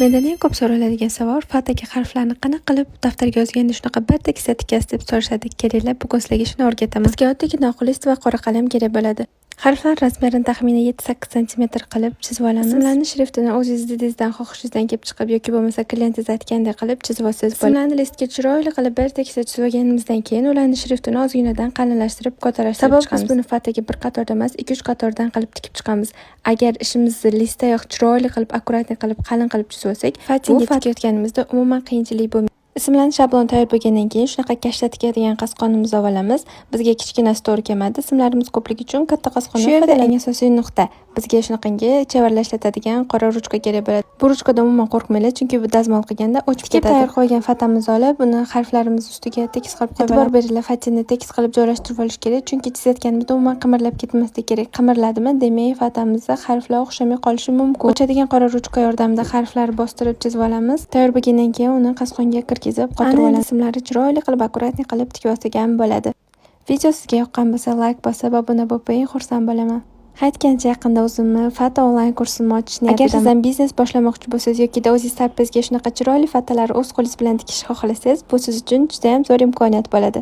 Mendan eng ko'p so'raladigan savol: fataga harflarni qanaqa qilib daftarga yozganda shunaqa bir tekisda tikasiz, deb so'rashadi. Kelinglar, bugun sizlarga shuni o'rgataman. Bizga oddiygina oq list va qora qalam kerak bo'ladi. Harflar razmerini taxminan 7-8 santimetr qilib chizib olamiz. Ismlarni shriftini o'zingiz didingizdan, xohishingizdan kelib chiqib yoki bo'lmasa klientingiz aytgandek qilib chizib olsangiz bo'ladi. Ismlarni listga chiroyli qilib bir tekisda chizib olganimizdan keyin ularni shriftini ozginadan qalinlashtirib, kattalashtirib Sababi chiqamiz. Biz buni fataga bir qatorda emas, 2-3 qatordan qilib tikib chiqamiz. Agar ishimizni listdayoq chiroyli qilib, аккуратный qilib, qalin qilib chizib olsak, Fatinga bu tikayotganimizda umuman qiyinchilik bo'lmaydi. Ismlarni shablon tayyor bo'lgandan keyin shunaqa kashta tikadigan qasqonimizni olamiz. Bizga kichkinasi to'g'ri kelmadi. Simlarimiz ko'pligi uchun katta qasqondan. Shu yerda eng asosiy nuqta. Bizga shunaqangi chevarlar ishlatadigan qora ruchka kerak bo'ladi. Bu ruchkadan umuman qo'rqmanglar, chunki bu dazmol qilganda o'chib Tikib ketadi. Tayyor qo'ygan fatamizni olib, uni harflarimiz ustiga tekis qilib qo'yib. E'tibor beringlar, fatini tekis qilib joylashtirib olish kerak, chunki chizayotganimizda umuman qimirlab ketmasligi kerak. Qimirladimi, demak, fatamizda harflar o'xshamay qolishi mumkin. O'chadigan qora ruchka yordamida harflar bostirib chizib olamiz. Tayyor bo'lgandan keyin uni qasqonga kirgizib qotirib olamiz. Simlarni chiroyli qilib, аккуратный qilib tikib olsak ham bo'ladi. Video sizga yoqqan bo'lsa, layk bosib, obuna bo'lib qo'ying, xursand bo'laman. Aytgancha, yaqinda o'zimni fata onlayn kursimni ochish niyatidaman. Agar siz ham biznes boshlamoqchi bo'lsangiz yokida o'zingiz sarpezga shunaqa chiroyli fatalarni o'z qo'lingiz bilan tikishni xohlasangiz, bu siz uchun judayam zo'r imkoniyat bo'ladi.